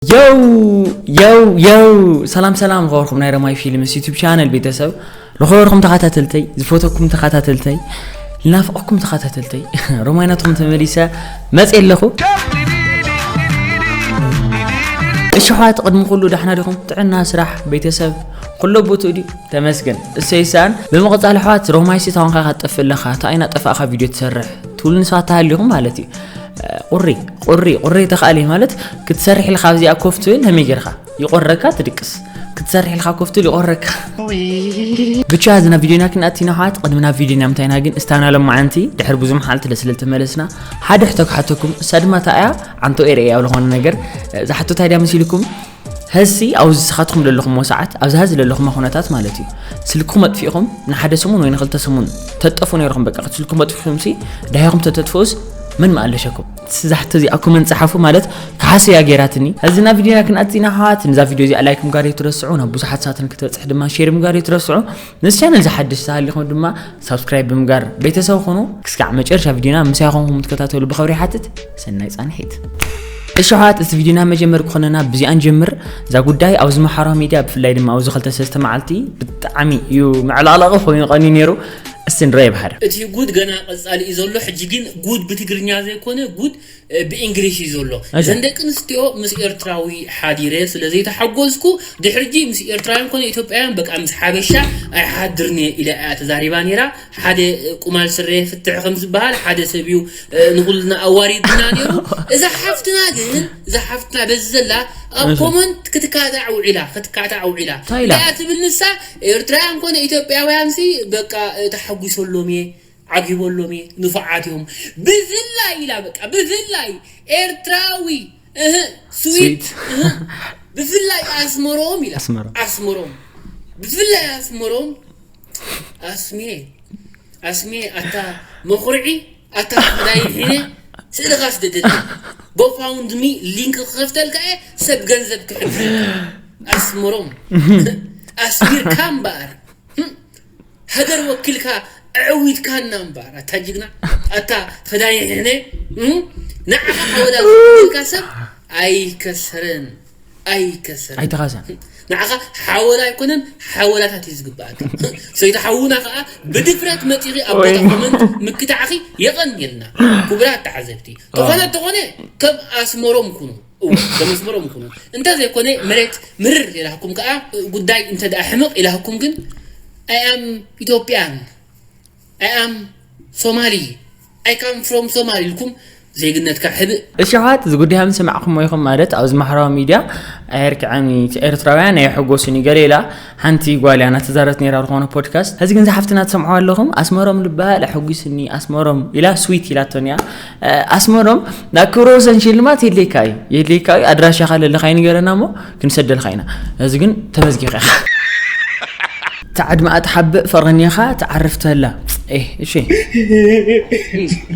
የው የው የው፣ ሰላም ሰላም፣ ዝኸበርኩም ናይ ረማይ ፊልምስ ዩቱብ ቻነል ቤተሰብ፣ ዝኸበርኩም ተኸታተልተይ፣ ዝፈተኩም ተኸታተልተይ፣ ዝናፍቐኩም ተኸታተልተይ፣ ሮማይ ናትኩም ተመሊሰ መጽእ ኣለኹ። እሺ ኣሕዋት፣ ቅድሚ ኩሉ ዳሕና ዲኹም? ጥዕና፣ ስራሕ፣ ቤተሰብ ኩሎ ቦትኡ ድዩ? ተመስገን። እሰይሳን ብምቕጻል ኣሕዋት፣ ሮማይ ሲ ታውን ኻኻ ትጠፍእ ኣለኻ፣ እንታይ ኢና ጠፋእኻ ቪድዮ ትሰርሕ ትብሉ ንሳት ተሃሊኹም ማለት እዩ። ቁሪ ቁሪ ቁሪ ተኻእለ ማለት ክትሰርሕ ኢልካ ኣብዚኣ ኮፍ ትብል፣ ከመይ ጌርካ ይቆረካ ትድቅስ፣ ክትሰርሕ ኢልካ ኮፍ ትብል ይቆረካ። ብቻ እዚ ናብ ቪድዮና ክንኣቲና ኣሕዋት፣ ቅድሚ ናብ ቪድዮና ምታይና ግን እስታና ሎማዓንቲ ድሕሪ ብዙ መሓልቲ ለስለ ተመለስና። ሓደ ሕቶ ክሓተኩም፣ እሳ ድማ እታ እያ፣ ዓንቶ ኤረ እያ ኣብ ዝኾነ ነገር። እዛ ሕቶ እንታይ ድያ መሲልኩም? ሀዚ ኣብዚ ንስኻትኩም ዘለኹምዎ ሰዓት፣ ኣብዚ ሀዚ ዘለኹምዎ ኩነታት ማለት እዩ፣ ስልክኹም ኣጥፊእኹም ንሓደ ሰሙን ወይ ንኽልተ ሰሙን ተጠፉ ነይርኹም። በቃ፣ እቲ ስልክኹም ኣጥፊእኹም ሲ፣ ደሃይኹም ተተጥፍኡስ መን ምኣለሸኩም? እዛ ሕቶ እዚኣ ኮመንት ጸሓፉ፣ ማለት፣ ክሓስያ ገይራትኒ። ሀዚ ናብ ቪድዮና ክንኣቲ ኢና ኣሕዋት። ነዛ ቪድዮ እዚኣ ላይክ ምግባር ኣይትረስዑ፣ ናብ ብዙሓት ሰባትን ክትበጽሕ ድማ ሼር ምግባር ኣይትረስዑ። ነዚ ቻነል ዝሓድሽ ተሃሊኹም ድማ ሳብስክራይብ ብምግባር ቤተሰብ ኹኑ። ክስካዕ መጨረሻ ቪድዮና ምሳይ ኾንኩም ትከታተሉ ብኽብሪ ይሓትት። ሰናይ ጻንሒት። እሺ ኣሕዋት፣ እቲ ቪድዮና መጀመር ክኾነና ብዚኣ ንጀምር። እዛ ጉዳይ ኣብዚ ማሕበራዊ ሚድያ፣ ብፍላይ ድማ ኣብዚ ክልተ ሰለስተ መዓልቲ ብጣዕሚ እዩ መዕለቕለቒ ኮይኑ ቀንዩ ነይሩ። እስቲ ንረኣይ ብሓደ። እቲ ጉድ ገና ቀጻሊ እዩ ዘሎ። ሕጂ ግን ጉድ ብትግርኛ ዘይኮነ፣ ጉድ፣ እ፣ ብእንግሊሽ እዩ ዘሎ። ኣጀ። እዘን ደቂ ኣንስትዮ ምስ ኤርትራዊ ሓዲረ ስለ ዘይተሓጎዝኩ፣ ድሕሪ ሕጂ ምስ ኤርትራውያን ኮነ ኢትዮጵያውያን፣ በቃ፣ ምስ ሓበሻ ኣይሓድርን እየ ኢላ እያ ተዛሪባ ነይራ። ሓደ፣ እ፣ ቁማል ስረ ፍትሕ ከም ዝበሃል፣ ሓደ ሰብ እዩ፣ እ፣ ንኹልና ኣዋሪድና ነይሩ። እዛ ሓፍትና ግን፣ እዛ ሓፍትና በዚ ዘላ ኣብ እሺ። ኮመንት ክትካታዕ ውዒላ፣ ክትካታዕ ውዒላ። እንታይ ኢላ? እንታይ እያ ትብል ንሳ? ኤርትራውያን ኮነ ኢትዮጵያውያን ሲ በቃ፣ እ፣ ተሓጒሰሎም እየ፣ ዓጊበሎም እየ፣ ንፉዓት እዮም። ብፍላይ ኢላ በቃ፣ ብፍላይ ኤርትራዊ፣ እህ፣ ስዊት፣ ስዊት። እህ፣ ብፍላይ ኣስመሮም ኢላ። ኣስመሮም። ኣስመሮም። ብፍላይ ኣስመሮም፣ ኣስሜ፣ ኣስሜ፣ ኣታ መኹርዒ፣ ኣታ ናይ ሕነ፣ ስእልኻ ስደደለይ። ጎፋውንድሚ ሊንክ ክኸፍተልካ እየ፣ ሰብ ገንዘብ ክሕግዘካ። ኣስመሮም። ኣስሚርካ እምበኣር። ህም፣ ሃገር ወኪልካ ኣዕዊትካና እምበኣር። ኣታ ጅግና፣ ኣታ ፈዳይ ሕነ፣ እም፣ ንዓኻ ሓወላ ወኪልካ ሰብ ኣይከሰረን። ኣይከሰረን። ኣይተኻሰን። ንዓኻ ሓወላ ኣይኮነን፣ ሓወላታት እዩ ዝግብኣካ። ሰይቲ ሓውና ከኣ ብድፍረት መጺኺ ኣብ ቦታ ወይ። ኮመንት ምክታዕኺ የቐንየልና። ክቡራት ተዓዘብቲ። ተኾነ፣ ተኾነ ከም ኣስመሮም ኩኑ። እወ፣ ከም ኣስመሮም ኩኑ። እንተ ዘይኮነ መሬት ምርር ኢላኩም ከኣ ጉዳይ እንተ ደኣ ሕምቕ ኢላኩም ግን I am Ethiopian። I am Somali. I come from Somali ኢልኩም ዜግነትካ ሕብእ። እሺ ኣሕዋት፣ እዚ ጉዳይ ከም ዝሰማዕኩሞ ኢኹም፣ ማለት ኣብዚ ማሕበራዊ ሚድያ ኣየርክዐኒ፣ ኤርትራውያን ኣየሐጎሱኒ ገለ ኢላ ሓንቲ ጓል እያ እናተዛረበት ነይራ ዝኾነ ፖድካስት። ሕዚ ግን እዛ ሓፍትና ትሰምዕዋ ኣለኹም፣ ኣስመሮም ልበሃል ኣሐጒስኒ፣ ኣስመሮም ኢላ ስዊት ኢላቶን እያ። እ፣ ኣስመሮም፣ ናብ ክብረ ወሰን ሽልማት የድልየካ እዩ፣ የድልየካ እዩ። ኣድራሻኻ ለለኻ ይንገረና እሞ ክንሰደልካ ኢና። እዚ ግን ተመዝጊኻ ኢኻ። እታ ዓድማ ትሓብእ፣ ፍቕረኛኻ ትዓርፍ ተላ። ኤህ፣ እሺ።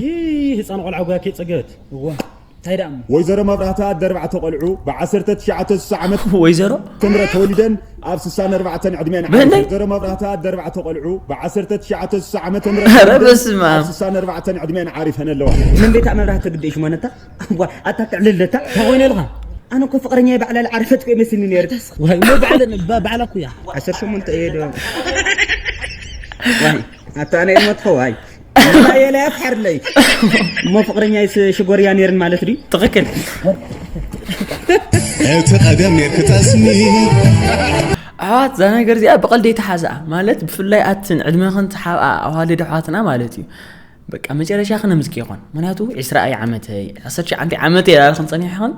ይህ ህፃን ቆልዓ ጓኬ ጸገት። እዋ፣ እንታይ ደኣ እሞ? ወይዘሮ መብራህቲ ኣደ ኣርባዕተ ቆልዑ ብዓሰርተ ትሽዓተ ስሳ ዓመት ወይዘሮ? ተምረ ተወሊደን ኣብ ስሳን ኣርባዕተን ዕድሜን ብህንደይ? ዓሪፈን። ወይዘሮ መብራህቲ ኣደ ኣርባዕተ ቆልዑ ብዓሰርተ ትሽዓተ ስሳ ዓመተ ምህረት ኧረ ተወሊደን በስመ ኣብ ኣብ። ስሳን ኣርባዕተን ዕድሜን ዓሪፈን ኣለዋ። ምን ቤታ መብራህቲ ግዲ ሽሞነታ? ዋ፣ ኣታ ትዕልለታ? እንታይ ኮይነ ኢልካ? ኣነ እኮ ፍቕረኛ ባዕላ ዓርፈት እኮ ይመስልኒ ነይሩ። ዋይ፣ ሞ ባዕለ-፣ ባ-፣ ባዕላ እኮ እያ። ዓሰርተ ሸሞንተ እየ ዶ? ዋይ፣ ኣታ ኣነ እየ ሞትኮ፣ ዋይ። ላየለ ኣፍሓርለይ። እሞ ፍቕረኛይስ ሽጎርያ ነይርን ማለት ድዩ? ትኽክል። እቲ ቀደም ነርኪ ጠስሚ። ኣሕዋት፣ እዛ ነገር እዚኣ ብቐልዲ ኣይተሓዝኣ። ማለት፣ ብፍላይ ኣትን ዕድመኽን ትሓብኣ ኣዋልድ ኣሕዋትና ማለት እዩ። በቃ፣ መጨረሻ ክነምዝኪ ይኾን። ምኽንያቱ፣ ዕስራ ዓመተይ፣ ዓሰርተ ትሽዓተ ዓመተይ ኢላ ክንጸኒሕ ይኾን።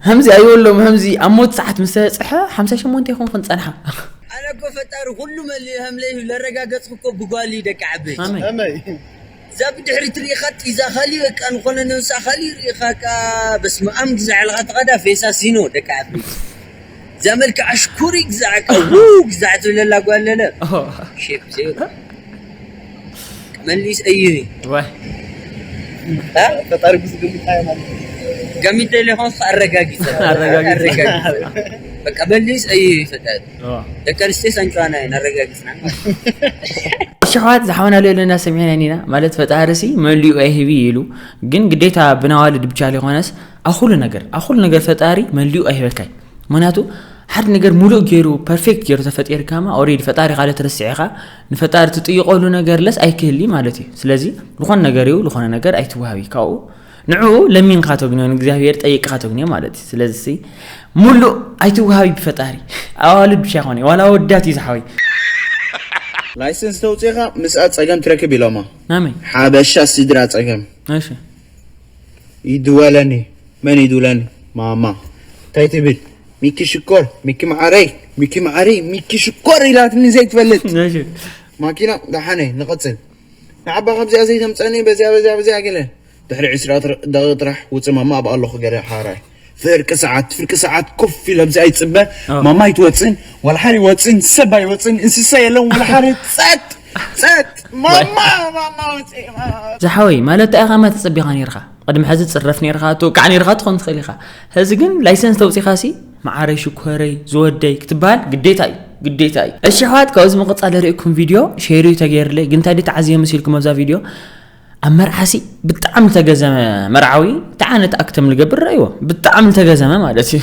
ከምዚ ኣይበሎም፣ ከምዚ ኣብ ሞት ሰዓት ምስ ተበጽሐ፣ ሓምሳ ሸሞንተ ይኾን ክንጸንሓ። ኣነ እኮ ፈጣሪ ኩሉ መሊኡ ሃምለይ ለረጋገጽኩ እኮ ብጓል እዩ ደቂ ዓበይ። ኣመይ። ኣመይ። እዛ ብድሕሪት ርኢኻ ጢዛ ካሊእ በቃ ንኾነ ነብሳ ካሊእ ርኢኻ በቃ በስመ ኣብ ግዛዕ ኢልካ ተቐዳ ፌሳ ሲኖ ደቂ ዓበይ። እዛ መልክዓ ሽኩሪ ግዛዕ ቃ ው ግዛዕ ትብለላ ጓል ለለ። ኦ። ሼፕ ዘይብላ። መልስ እዩ። ዋይ። እ? ፈጣሪ ብዝግምት ኣየ ማለት እዩ። ገሚተ ኢለ ኾንኩ ኣረጋጊጸ። ኣረጋጊጸ። ኣረጋጊጸ። በቃ በሊስ እዩ ይፈጠር። ደቂ ኣንስትዮስ ኣንጭዋና እየን ኣረጋጊጽና። እሺ ኣሕዋት፣ ዝሓወና ልእልና ሰሚዕና ኢና። ማለት ፈጣሪ ሲ መሊኡ ኣይህብ ኢሉ፣ ግን ግዴታ ብናዋልድ ብቻ ሊኾነስ ኣኹሉ ነገር ኣኹሉ ነገር ፈጣሪ መሊኡ ኣይህበካይ። ምክንያቱ ሓደ ነገር ሙሉእ ገይሩ ፐርፌክት ገይሩ ተፈጢርካማ ኦሬዲ ፈጣሪ ካለ ትረስዕ ኢኻ። ንፈጣሪ ትጥይቀሉ ነገር ለስ ኣይክህሊ ማለት እዩ። ስለዚ ዝኾነ ነገር እዩ ዝኾነ ነገር ኣይትወሃቢ ካብኡ ንዕኡ ለሚንካ ተግንዮ ንእግዚኣብሔር ጠይቅካ ተግንዮ ማለት እዩ። ስለዚ ሙሉእ ኣይትወሃቢ ብፈጣሪ ኣዋልድ ብሻ ይኾነ ዋላ ወዳት እዩ ዝሓወይ። ላይሰንስ ተውፅእኻ ምስኣ ፀገም ትረክብ ኢሎማ። ናመይ ሓበሻ ስድራ ፀገም። እሺ ይድወለኒ። መን ይድውለኒ? ማማ እንታይ ትብል? ሚኪ ሽኮር፣ ሚኪ መዓረይ፣ ሚኪ መዓረይ፣ ሚኪ ሽኮር ኢላትኒ ዘይትፈልጥ። እሺ ማኪና ደሓነ ንቐፅል። ንዓባ ካብዚኣ ዘይተምፀኒ በዚኣ በዚኣ በዚኣ ገለ ድሕሪ ዕስራ ደቂቕ ጥራሕ ውፅእ ማማ ኣብ ኣለኹ ገለ ሓራይ ፍርቂ ሰዓት ፍርቂ ሰዓት ኮፍ ኢለ ኣብዚ ኣይፅበ ማማ ኣይትወፅን ዋላ ሓር ይወፅን ሰብ ኣይወፅን እንስሳ የለን ዋላ ሓር ጸጥ ጸጥ ማማ ማማ ወፅእ ዝሓወይ ማለት እንታይ ኢኻ ማማ ተፀቢኻ ነርካ ቅድሚ ሕዚ ትፅረፍ ነርካ ትወቃዕ ነርካ ትኾን ትኽእል ኢኻ ሕዚ ግን ላይሰንስ ተውፂኻ ሲ መዓረይ ሽኮረይ ዝወደይ ክትበሃል ግዴታ እዩ ግዴታ እዩ እሺ ኣሕዋት ካብዚ ምቕፃል ሪእኩም ቪድዮ ሼር እዩ ተገይርለይ ግን እንታይ ተዓዝየ መሲልኩም ኣብዛ ቪድዮ ኣብ መርዓሲ ብጣዕሚ ተገዘመ መርዓዊ እንታይ ዓይነት ኣክተም ልገብር ረእይዎ ብጣዕሚ ተገዘመ ማለት እዩ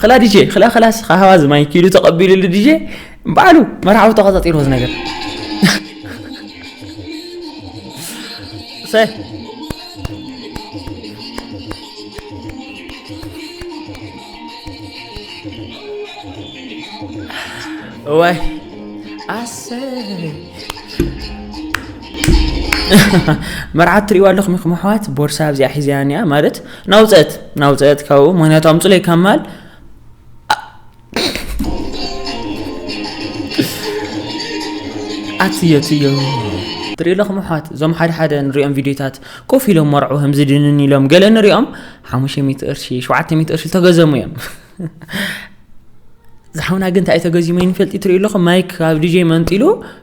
ክላ ዲጄ ክላ ክላስ ካሃዋ ዝማይ ኪዱ ተቐቢሉሉ ዲጄ ባዕሉ መርዓዊ ተቐፃፂርዎ ዝነገር እዋይ ኣሰይ መርዓት ትሪእዋ ኣለኹም ኢኹም ኣሕዋት ቦርሳ ኣብዚኣ ሒዘያ እኒኣ ማለት ናውፀት ናውፀት ካብኡ ምክንያቱ ኣምፁለይ ካብ ማል ኣትዮ ትዮ ትሪኢ ኣለኹም ኣሕዋት እዞም ሓደ ሓደ ንሪኦም ቪድዮታት ኮፍ ኢሎም መርዑ ህምዚ ድንን ኢሎም ገለ ንሪኦም ሓሙሽተ ሚእቲ ቅርሺ ሸውዓተ ሚእቲ ቅርሺ ዝተገዘሙ እዮም ዝሓውና ግን እንታይ ተገዚሞ ይንፈልጥ ትሪኢ ኣለኹም ማይክ ካብ ዲጄ መንጢሉ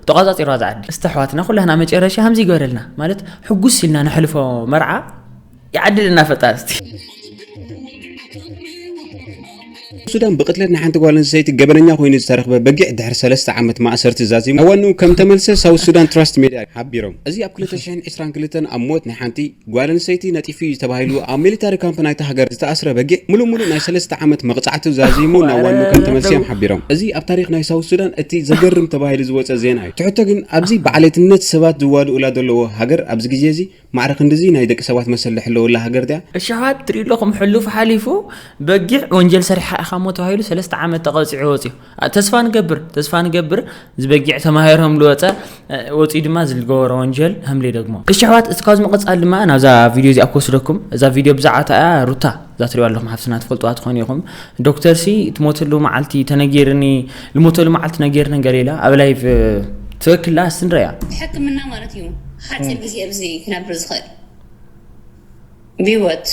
ተቋፃፂሯ ዝዓዲ እስተ ኣሕዋትና ኩላህና መጨረሻ ሃምዚ ይገበረልና ማለት ሕጉስ ኢልና ነሕልፎ መርዓ ይዓድልና ፈጣሪ እስቲ ሱዳን ብቅትለት ናይ ሓንቲ ጓል ኣንስተይቲ ገበነኛ ኮይኑ ዝተረኽበ በጊዕ ድሕሪ ሰለስተ ዓመት ማእሰርቲ ዛዚሙ ኣዋኑ ከም ተመልሰ ሳውት ሱዳን ትራስት ሜድያ ሓቢሮም። እዚ ኣብ ክልተ ሽሕን ዕስራን ክልተን ኣብ ሞት ናይ ሓንቲ ጓል ኣንስተይቲ ነጢፉ እዩ ተባሂሉ ኣብ ሚሊታሪ ካምፕ ናይታ ሃገር ዝተኣስረ በጊዕ ሙሉእ ሙሉእ ናይ ሰለስተ ዓመት መቕጻዕቱ ዛዚሙ ናብ ዋኑ ከም ተመልሰ እዮም ሓቢሮም። እዚ ኣብ ታሪኽ ናይ ሳውት ሱዳን እቲ ዘገርም ተባሂሉ ዝወጸ ዜና እዩ። ትሕቶ ግን ኣብዚ ብዓሌትነት ሰባት ዝዋድኡላ ዘለዎ ሃገር ኣብዚ ግዜ እዚ ማዕረ ክንድዚ ናይ ደቂ ሰባት መሰል ዝሕለወላ ሃገር ድያ? እሺ ኣሕዋት ትሪኡ ኣለኹም ሕሉፍ ሓሊፉ በጊዕ ወንጀል ሰሪሓ ኢኻ እሞ ተባሂሉ ሰለስተ ዓመት ተቐፂዑ ወፂኡ። ተስፋ ንገብር ተስፋ ንገብር እዚ በጊዕ ተማሂሮም ዝወፀ ወፂኡ ድማ ዝገበሮ ወንጀል ከም ዘይደግሞ። እሺ ኣሕዋት እስካብ ዝምቕፃል ድማ ናብዛ ቪድዮ እዚኣ ክወስደኩም። እዛ ቪድዮ ብዛዕባ እታ እያ ሩታ እዛ ትሪእዋ ኣለኹም ሓፍትና ትፈልጥዋ ትኾኑ ኢኹም። ዶክተር ሲ ትሞተሉ መዓልቲ ተነጊርኒ ልሞተሉ መዓልቲ ነጊርኒ ገለ ኢላ ኣብ ላይቭ ትበክላ እስቲ ንረያ። ሕክምና ማለት እዩ ሓፂር ግዜ ኣብዚ ክነብር ዝኽእል ብሂወት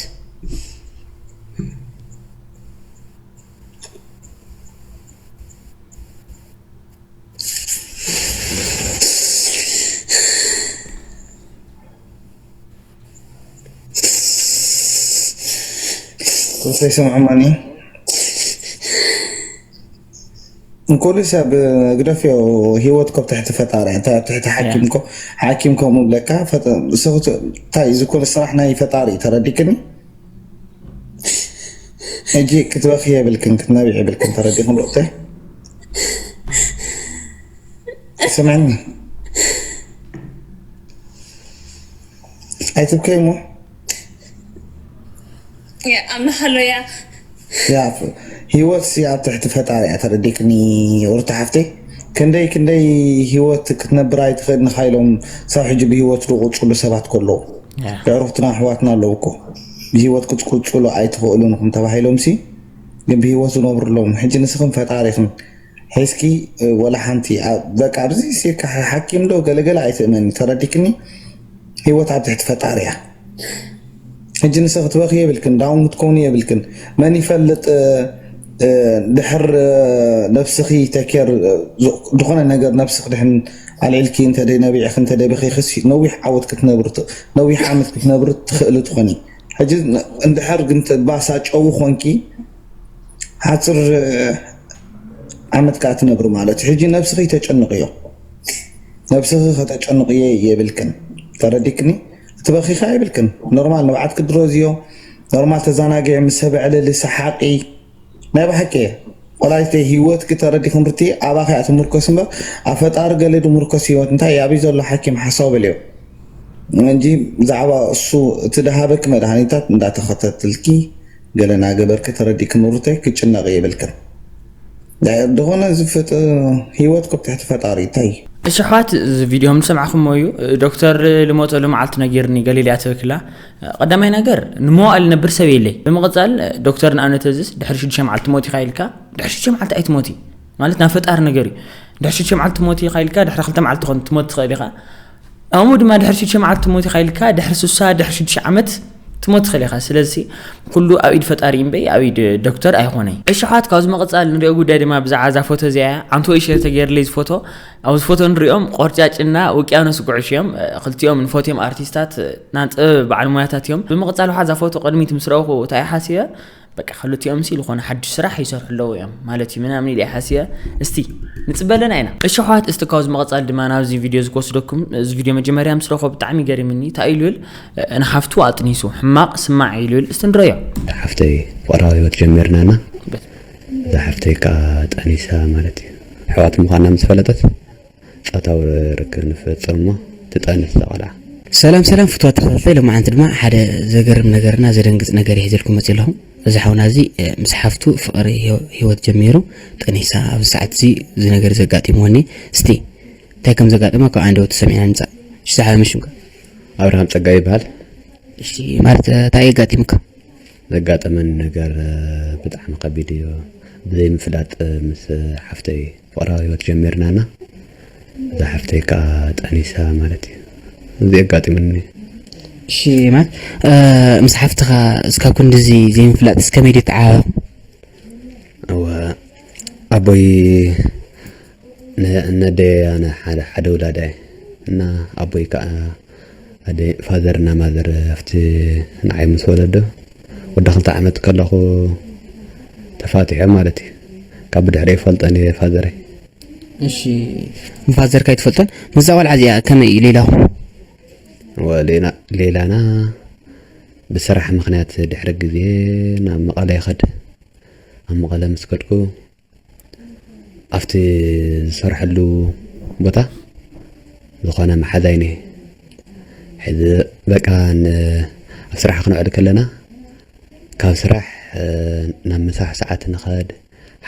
ሩታ ይሰምዖ ማኒ እንኮልስ ኣብ ግደፍዮ ህይወት ኮብ ትሕቲ ፈጣሪ እያ። እታ ኣብ ትሕቲ ሓኪም ኮ ሓኪም ከምኡ ብለካ ፈጠ- ንስኹ ት- እንታይ እዚ ኩሉ ስራሕ ናይ ፈጣሪ እዩ ተረዲክኒ። ሕጂ ክትበኺ የብልክን ክትነብዕ የብልክን ተረዲኹም ሩተ ስምዕኒ ኣይትብከይ እሞ ኣምላኽ ኣሎ እያ ያ ህይወት ሲ ኣብ ትሕቲ ፈጣሪ እያ ተረዲክኒ ሩታ ሓፍተይ ክንደይ ክንደይ ህይወት ክትነብር ኣይትኽእል ንኻ ኢሎም ሳብ ሕጂ ብህይወት ዝቕፅሉ ሰባት ከለዉ የዕሩኽትና ኣሕዋትና ኣለዉ እኮ ብህይወት ክትቅፅሉ ኣይትኽእሉን ኢኹም ተባሂሎም ሲ ግን ብህይወት ዝነብሩ ኣለዉ ሕጂ ንስኽን ፈጣሪኽን ሒዝኪ ወላ ሓንቲ በቃ ኣብዚ ሲ ሓኪም ዶ ገለገለ ኣይትእመኒ ተረዲክኒ ህይወት ኣብ ትሕቲ ፈጣሪ እያ ሕጂ ንሰ ክትበኺ የብልክን ዳውን ክትኮኒ የብልክን መን ይፈልጥ ድሕር ነብስኺ ተኬር ዝኾነ ነገር ነብስኺ ድሕን ኣልዒልኪ እንተ ነቢዕኺ እንተ በኺኺስ ነዊሕ ዓወት ክትነብሪ ት- ነዊሕ ዓመት ክትነብሪ ትኽእሊ ትኾኒ። ሕጂ እንድሕር ግን ባሳ ጨው ኾንኪ ሓፂር ዓመት ከዓ ትነብሪ ማለት እዩ። ሕጂ ነብስኺ ተጨንቕዮ። ነብስኺ ከተጨንቕዮ የብልክን። ተረዲክኒ? እቲ በኺኻ የብልክን። ኖርማል ንብዓት ክድረዝዮ፣ ኖርማል ተዘናግዒ፣ ምስ ሰብ ዕልሊ ሰሓቂ። ናይ ብሓቂ እየ። ቆላይተይ ህይወትኪ ተረዲኽን ርቲ ኣባኺ እያ ትምርኮስ እምበር ኣብ ፈጣሪ ገለ ድምርኮስ ህይወት እንታይ እዩ? ኣብይ ዘሎ ሓኪም ሓሳው በልዮ እንጂ ብዛዕባ እሱ እቲ ድሃበኪ መድሃኒታት እንዳተኸተትልኪ ገለ ናገበርኪ ተረዲክን ሩተይ ክጭነቕ የብልክን። ዝኾነ ዝፍጥ ህይወት ክብ ትሕቲ ፈጣሪ እንታይ እዩ? እሺ ኣሕዋት፣ እዚ ቪድዮ ምስ ሰማዕኹሞ እዩ። ዶክተር ልሞተሉ መዓልቲ ነጊርኒ ገሊላ ትብል ኣላ። ቀዳማይ ነገር ንመዋእል ነብር ሰብ የለይ። ብምቕጻል ዶክተር ንኣብነት እዚስ ድሕሪ ሽዱሽተ መዓልቲ ሞት ኢኻ ኢልካ፣ ድሕሪ ሽዱሽተ መዓልቲ ኣይትሞት እዩ ማለት ናብ ፈጣሪ ነገር እዩ። ድሕሪ ሽዱሽተ መዓልቲ ሞት ኢኻ ኢልካ ድሕሪ ክልተ መዓልቲ ኾን ትሞት ትኽእል ኢኻ። ኣሙ ድማ ድሕሪ ሽዱሽተ መዓልቲ ትሞት ኢኻ ኢልካ ድሕሪ ሱሳ ድሕሪ ሽዱሽተ ዓመት ትሞት ትኽእል ኢኻ። ስለዚ ኩሉ ኣብ ኢድ ፈጣሪ እምበይ ኣብ ኢድ ዶክተር ኣይኾነይ። እሺ ኣሕዋት፣ ካብዚ መቐጻል ንሪኦ ጉዳይ ድማ ብዛዕባ እዛ ፎቶ እዚኣ እያ። ዓንቶ ኢሸ ተገይርለይ ዝፎቶ ኣብዚ ፎቶ ንሪኦም ቆርጫጭና ውቅያኖስ ጉዕሽ እዮም። ክልቲኦም ንፎትዮም ኣርቲስታት ናይ ጥበብ በዓል ሞያታት እዮም። ብምቕጻል ውሓ እዛ ፎቶ ቅድሚት ምስ ረእኹ እንታይ ሓሲበ በቃ ክልቲኦም ሲ ዝኾነ ሓድሽ ስራሕ ይሰርሑ ኣለዉ እዮም ማለት እዩ ምናምን ኢለ ሓሲበ። እስቲ ንጽበለና ኢና። እሺ ኣሕዋት፣ እስቲ ካብዚ መቐጻል ድማ ናብዚ ቪድዮ ዝክወስደኩም። እዚ ቪድዮ መጀመርያ ምስ ረኽቦ ብጣዕሚ ገሪምኒ። እንታይ ኢሉ ይብል? ንሓፍቱ ኣጥኒሱ ሕማቕ ስማዕ ኢሉ ይብል። እስቲ ንረዮ። ሓፍተይ ፍቕራዊ ህይወት ጀሚርናና እዛ ሓፍተይ ከዓ ጠኒሳ ማለት እዩ። ኣሕዋት ምዃንና ምስ ፈለጠት ጾታዊ ርክብ ንፈጽም እሞ ትጠንስ እዛ ቆልዓ። ሰላም ሰላም ፍትዋት ተኸታተልቲ፣ ሎማዓንቲ ድማ ሓደ ዘገርም ነገርና ዘደንግጽ ነገር ይሕዘልኩም መጽእ ኣለኹ። እዚ ሓውና እዚ ምስ ሓፍቱ ፍቕሪ ህይወት ጀሚሩ ጠኒሳ ኣብዚ ሰዓት እዚ እዚ ነገር ዘጋጢምዎ እኒ እስቲ እንታይ ከም ዘጋጠመ ካብ ኣንደበቱ ሰሚዕና ንምጻእ። እሺ ዝሓመሽምካ ኣብርሃም ጸጋ ይበሃል። እሺ ማለት እንታይ የጋጢምካ? ዘጋጠመኒ ነገር ብጣዕሚ ከቢድ እዩ። ብዘይምፍላጥ ምስ ሓፍተይ ፍቕራዊ ህይወት ጀሚርናና እዛ ሓፍተይ ከዓ ጠኒሳ ማለት እዩ። እዚ ኣጋጢሙኒ። እሺ ማለት ምስ ሓፍትኻ እስካብ ክንድዚ ዘይምፍላጥ እስከመይ ድዩ ተዓባበ? እወ ኣቦይ ነደይ ኣነ ሓደ ሓደ ውላዳ እየ እና ኣቦይ ከዓ ኣደ ፋዘር እና ማዘር ኣብቲ ንዓይ ምስ ወለዶ ወዲ ክልተ ዓመት ከለኹ ተፋቲሖም ማለት እዩ። ካብ ብድሕሪ ይፈልጠን እየ ፋዘረይ። እሺ ንፋዘርካ ይትፈልጠን ምስዛ ቆልዓ እዚኣ ከመይ እዩ ሌላኹም? ሌላና ብስራሕ ምክንያት ድሕሪ ግዜ ናብ መቐለ ይኸድ። ኣብ መቐለ ምስ ከድኩ ኣብቲ ዝሰርሐሉ ቦታ ዝኾነ መሓዛይ ነ ሕዚ በቃ ኣብ ስራሕ ክንውዕል ከለና ካብ ስራሕ ናብ ምሳሕ ሰዓት ንኸድ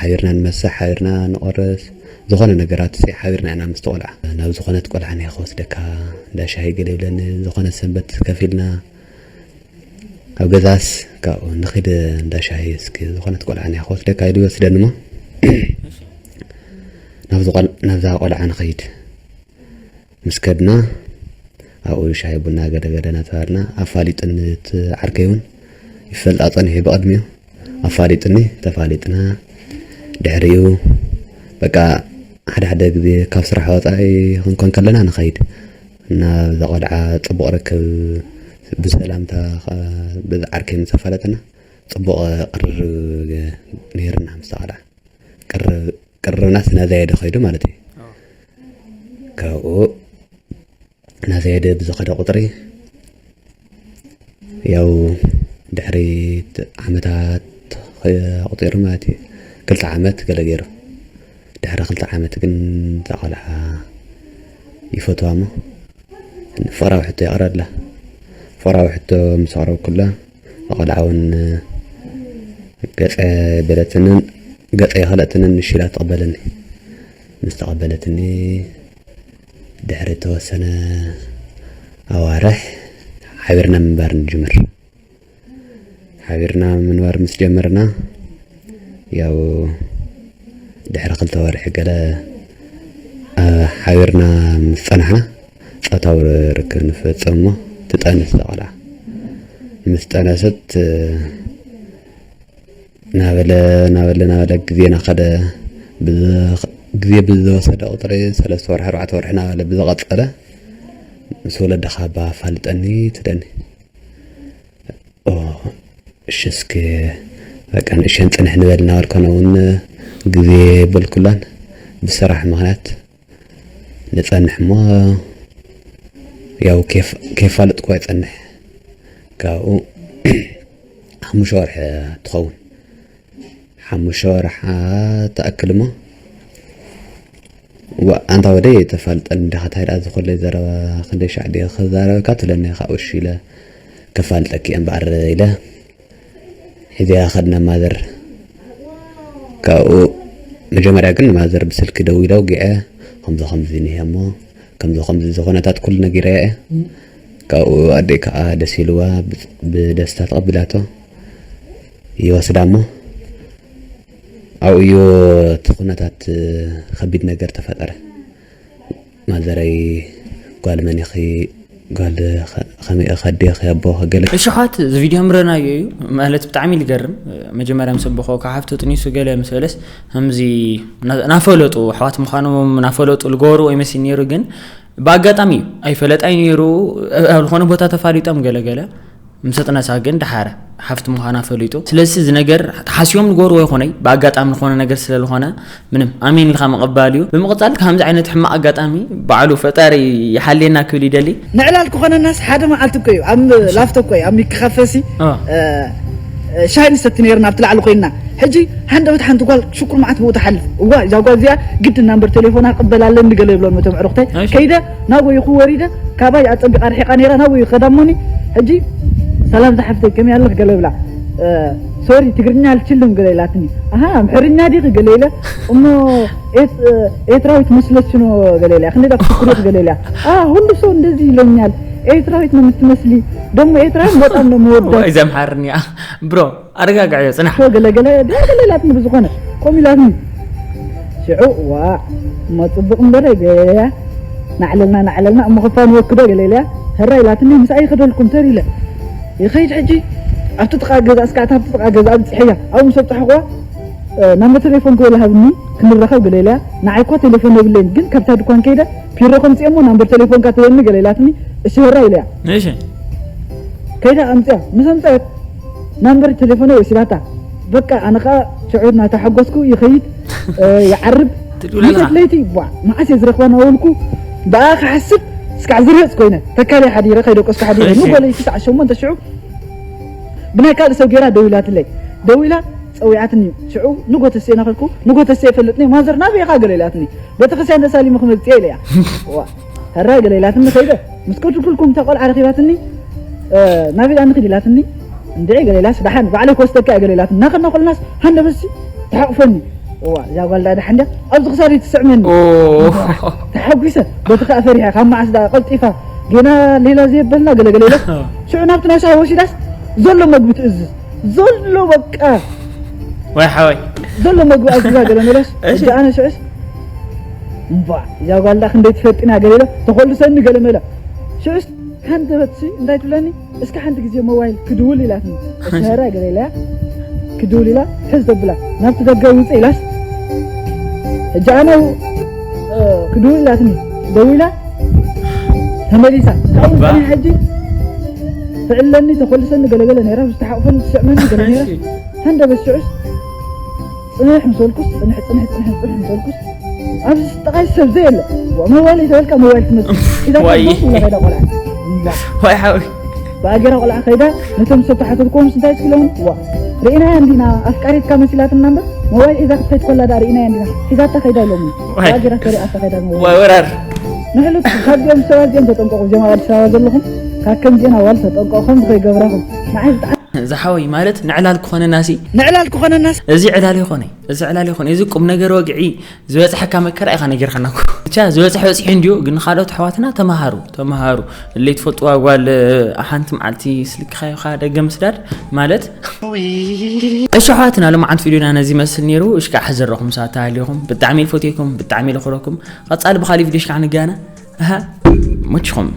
ሓቢርና ንመሳሕ ሓቢርና ንቆርስ ዝኾነ ነገራት ሓቢርና ኢና ምስ ቆልዓ ናብ ዝኾነት ቆልዓ ናይ ክወስደካ እንዳ ሻሂ ገለ ይብለኒ ዝኾነ ሰንበት ከፊልና ኣብ ገዛስ ካብኡ ንኺድ እንዳ ሻሂ እስኪ ዝኾነት ቆልዓ ናይ ክወስደካ ኢሉ ይወስደኒ እሞ ናብዛ ቆልዓ ንኸይድ ምስ ከድና ኣብኡ ሻሂ ቡና ገለ ገለ እናተባሃልና ኣፋሊጡኒ እቲ ዓርከይ እውን ይፈልጣ ጸኒሑ ብቕድሚኡ ኣፋሊጡኒ ተፋሊጥና ድሕሪኡ በቃ ሓደ ሓደ ግዜ ካብ ስራሕ ወፃኢ ክንኮን ከለና ንኸይድ እና እዛ ቆልዓ ፅቡቕ ርክብ ብሰላምታ ብዛ ዓርከይ ምስ ኣፋለጠና ፅቡቕ ቅርርብ ነይርና ምስ ቆልዓ ቅርብና ስናዘየደ ኸይዱ ማለት እዩ። ካብኡ እናዘየደ ብዝኸደ ቁፅሪ ያው ድሕሪ ዓመታት ኣቑፂሩ ማለት እዩ። ክልተ ዓመት ገለ ገይሩ ድሕሪ ክልተ ዓመት ግን እዛ ቆልዓ ይፈትዋ እሞ ፍቕራዊ ሕቶ የቕረብላ። ፍቕራዊ ሕቶ ምስ ኣቕረብኩላ ቆልዓ እውን ገፀ በለትንን ገፀ የኸለትንን እሺ ኢላ ትቕበለኒ። ምስ ተቐበለትኒ ድሕሪ ተወሰነ ኣዋርሕ ሓቢርና ምንባር ንጅምር። ሓቢርና ምንባር ምስ ጀመርና ያው ድሕሪ ክልተ ወርሒ ገለ ሓቢርና ምስ ጸናሕና ጾታዊ ርክብ ንፈጽም እሞ ትጠንስ እዛ ቆልዓ። ምስ ጠነሰት ናበለ ናበለ ናበለ ግዜ ናኸደ ግዜ ብዝወሰደ ቁፅሪ ሰለስተ ወርሒ ኣርባዕተ ወርሒ እናበለ ብዝቐፀለ ምስ ወለድኻ እባ ኣፋልጠኒ ትለኒ። ኦ፣ እሺ እስኪ በቃ ንእሸን ፅንሕ ንበል እናበልኩ ኣነ እውን ግዜ የብልኩላን ብስራሕ ምኽንያት ንፀንሕ እሞ ያው ኬፍ- ኬፋልጥኩ ኣይፀንሕ ካብኡ ሓሙሽተ ወርሒ ትኸውን ሓሙሽተ ወርሓ ትኣክል እሞ ዋ ኣንታ ወደይ ተፋልጠን እንዲኻ እንታይ ደኣ ዝኾለይ ዘረባ ክንደይ ሻዕ ድየ ክዛረበካ ትብለኒ ኢኻ እሺ ኢለ ከፋልጠኪ እየ እምበኣር ኢለ ሒዘያ ከድና ማዘር ካብኡ መጀመርያ ግን ማዘር ብስልኪ ደዊለ ኣውጊዐ ከምዚ ከምዚ እኒሀ እሞ ከምዚ ከምዚ ዝኾነታት ኩሉ ነጊረያ እየ ካብኡ ኣደይ ከዓ ደስ ኢልዋ ብደስታ ተቐቢላቶ ይወስዳ እሞ ኣብኡ እቲ ኩነታት ከቢድ ነገር ተፈጠረ ማዘረይ ጓል መን ኢኺ ጓል ከመይ ኢኺ ኣቦ ገለ እሽሓት እዚ ቪድዮ ምረናዮ እዩ ማለት ብጣዕሚ ልገርም መጀመርያ ምስ ኣቦኾ ካብ ሓፍቱ ጥኒሱ ገለ ምስ በለስ ከምዚ ናፈለጡ ኣሕዋት ምዃኖም ናፈለጡ ልገበሩ ወይ መሲል ነይሩ ግን ብኣጋጣሚ እዩ ኣይፈለጣይ ነይሩ ኣብ ዝኾነ ቦታ ተፋሊጦም ገለገለ ምስ ጥነሳ ግን ደሓረ ሓፍቲ ምዃና ፈሊጡ ስለዚ እዚ ነገር ተሓስዮም ንገርዎ ይኾነይ ብኣጋጣሚ ዝኾነ ነገር ስለዝኾነ ምንም ኣሜን ኢልካ ምቕባል እዩ ብምቕፃል ከምዚ ዓይነት ሕማቕ ኣጋጣሚ ባዕሉ ፈጣሪ ይሓልየና ክብል ይደሊ ንዕላል ክኾነናስ ሓደ መዓልቲ እኮ እዩ ኣብ ላፍቶ እኮ እዩ ኣብ ሚኪ ካፈሲ ሻሂ ንሰቲ ነይርና ኣብቲ ላዕሊ ኮይንና ሕጂ ሃንደበት ሓንቲ ጓል ሽኩር መዓት ብኡ ትሓልፍ እዋ እዛ ጓል እዚኣ ግድን ናምበር ቴሌፎና ክቕበል ኣለኒ ገለ ይብሎም እቶም ዕሩኽተይ ከይደ ናበይኹ ወሪደ ካባይ ኣጸቢቓ ርሒቓ ነይራ ናበይኹ ከዳሞኒ ሕጂ ሰላም ዝሓፍተይ ከመይ ኣለኽ ገለ ብላ ሶሪ ትግርኛ ኣልችልም ገለ ኢላትኒ ኣሃ ኣምሕርኛ ዲኺ ገለ ኢለ እሞ ኤርትራዊት መስለች ነው ገለ ኢላ ክንደይ ዳክትኩሪት ገለ ኢላ ሁሉ ሰው እንደዚህ ይለኛል ኤርትራዊት ነው የምትመስሊ ደግሞ ኤርትራዊት በጣም ነው የምወደው ወይ ዘምሓርኛ ብሮ ኣረጋግዐዮ ፅናሕ ሾ ገለገለ ገለገለ ኢላትኒ ብዝኾነ ከምኡ ኢላትኒ ሽዑ ዋ እሞ ፅቡቕ እምበር ገለያ ናዕለልና ናዕለልና እሞ ክፋ ንወክዶ ገለ ኢለያ ህራ ኢላትኒ ምሳኣ ይኸደልኩም ተር ኢለ ይኸይድ ሕጂ ኣብቲ ጥቓ ገዛ እስካዕ ኣብቲ ጥቓ ገዛ ኣብፅሐያ ኣብኡ ምስ ኣብፅሓኽዋ ናምበር ቴሌፎን ክበላ ሃብኒ ክንራኸብ ገለ ኢለያ ንዓይ እኳ ቴሌፎን የብለይን ግን ካብታ ድኳን ከይደ ፒሮ ከምፅኦ እሞ ናምበር ቴሌፎንካ ትበኒ ገለ ኢላትኒ እሺ ህራ ኢለያ እሺ ከይዳ ኣምፅያ ምስ ኣምፀአት ናምበር ቴሌፎነይ ወሲዳታ በቃ ኣነ ከዓ ሽዑ እናተሓጎስኩ ይኸይድ ይዓርብ ምሸት ለይቲ ቧ መዓስ እየ ዝረኽባ እናበልኩ ብኣ ክሓስብ እስካዕ ዝርህፅ ኮይነ ተካለይ ሓዲረ ከይደቀስኩ ሓዲረ ንጎ ለይቲ ሰዓት ሸሞንተ ሽዑ ብናይ ካልእ ሰብ ገይራ ደዊላትለይ ደዊላ ፀዊዓትኒ እዩ ሽዑ ንጎ ተስኤ ናኸልኩ ንጎ ተስኤ የፈልጥኒ ማዘር ናበይ ኢኻ ገለ ኢላትኒ ቤተክርስትያን ተሳሊመ ክመፅእ ኢለያ ዋ፣ ሕራይ ገለ ኢላትኒ ከይደ ምስ ከድኩልኩም እታ ቆልዓ ረኺባትኒ ናበይ ደኣ ንኺድ ኢላትኒ እንድዒ ገለ ኢላስ ደሓን ባዕለይ ክወስደካ እየ ገለ ኢላትኒ ናኸድና ኮለናስ ሃንደበትሲ ትሓቑፈኒ እዋ እዛ ጓል ደኣ ደሓን ድያ ኣብዚ ክሳደይ ትስዕመኒ ተሓጒሰ በቲ ከዓ ፈሪሐ ካብ መዓስ ደኣ ቀልጢፋ ጌና ሌላ ዘየበልና ገለ ገለ ኢለ ሽዑ ናብቲ ናይ ሻሂ ወሲዳስ ዘሎ መግቢ ትእዝዝ ዘሎ በቃ ወይ ሓወይ ዘሎ መግቢ ኣዚዛ ገለ መለስ እሺ። እጂ ኣነ ሽዕስ እምባ እዛ ጓል ዳ ክንደይ ትፈጥና ገለ ኢለ ተኾልሰኒ ገለ መለ ሽዕስ ሓንቲ በትሲ እንታይ ትብለኒ እስከ ሓንቲ ግዜ ሞባይል ክድውል ኢላትኒ እሰራ ገለ ኢለያ ክድውል ኢላ ሕዝ ተብላ ናብቲ ደገ ውፅእ ኢላስ ሕጂ ኣነ ክድውል ኢላትኒ ደዊላ ተመሊሳ ካብኡ እባ። ፀኒሐ ሕጂ ትዕለኒ ተኾልሰኒ ገለገለ ነይራ ዝተሓቑፈኒ ትስዕመኒ ገለ ነይራ እሺ። ሃንደበት ሽዑስ ፅንሕ ምስ በልኩስ ፅንሕ ፅንሕ ፅንሕ ፅንሕ ምስ በልኩስ ኣብዚ ጥቓይ ሰብ ዘየለ ዋ፣ ሞባይል ተበልካ ሞባይል ትመፅእ ኢዛ ዋይ። ትመፅእ ኢላ ከይዳ ቆልዓ እምባ። ዋይ ሓወይ ብኣገራ ቆልዓ ከይዳ ነቶም ሰብ ተሓተትክዎም እንታይ ስኪሎም ዋ ርኢናያ እንዲና ኣፍቃሪትካ መሲላትና እምበር ሞባይል ሒዛ ክትከይድ ኮላ ዳ ርኢናያ እንዲና ሒዛታ ከይዳ ኢሎም ዋይ። ብኣገራ ከሪኣታ ከይዳ ሞባይል ዋይ ወራር ንሕሉት ካብዚኦም ሰባት እዚኦም ተጠንቀቑ እዚኦም ኣብ ኣዲስ ኣበባ ዘለኹም ካብ ከምዚኦም ኣዋል ተጠንቀቑ ከምዚ ከይገብራኹም ንዓይ ብጣዕሚ ዝሓወይ ማለት ንዕላል ክኾነናሲ ንዕላል ክኾነናሲ እዚ ዕላል ይኾነ እዚ ዕላል ይኾነ እዚ ቁም ነገር ወግዒ ዝበፅሐካ መከራ ኢኻ ነጊርካና እኮ ብቻ ዝበፅሐ በፂሑ እንድዩ ግን ካልኦት ኣሕዋትና ተምሃሩ ተምሃሩ እለይ ትፈልጥዋ ጓል ሓንቲ መዓልቲ ስልክኻ ኢኻ ደገ ምስዳድ ማለት እሺ ኣሕዋትና ሎማዓንቲ ቪድዮና ነዚ ይመስል ነይሩ እሽካዕ ሕዘረኹም ሳታ ሃልዩኹም ብጣዕሚ ልፈትየኩም ብጣዕሚ ለኽረኩም ቀፃሊ ብካሊእ ቪድዮ ሽካዕ ንጋና ኣሃ መችኹም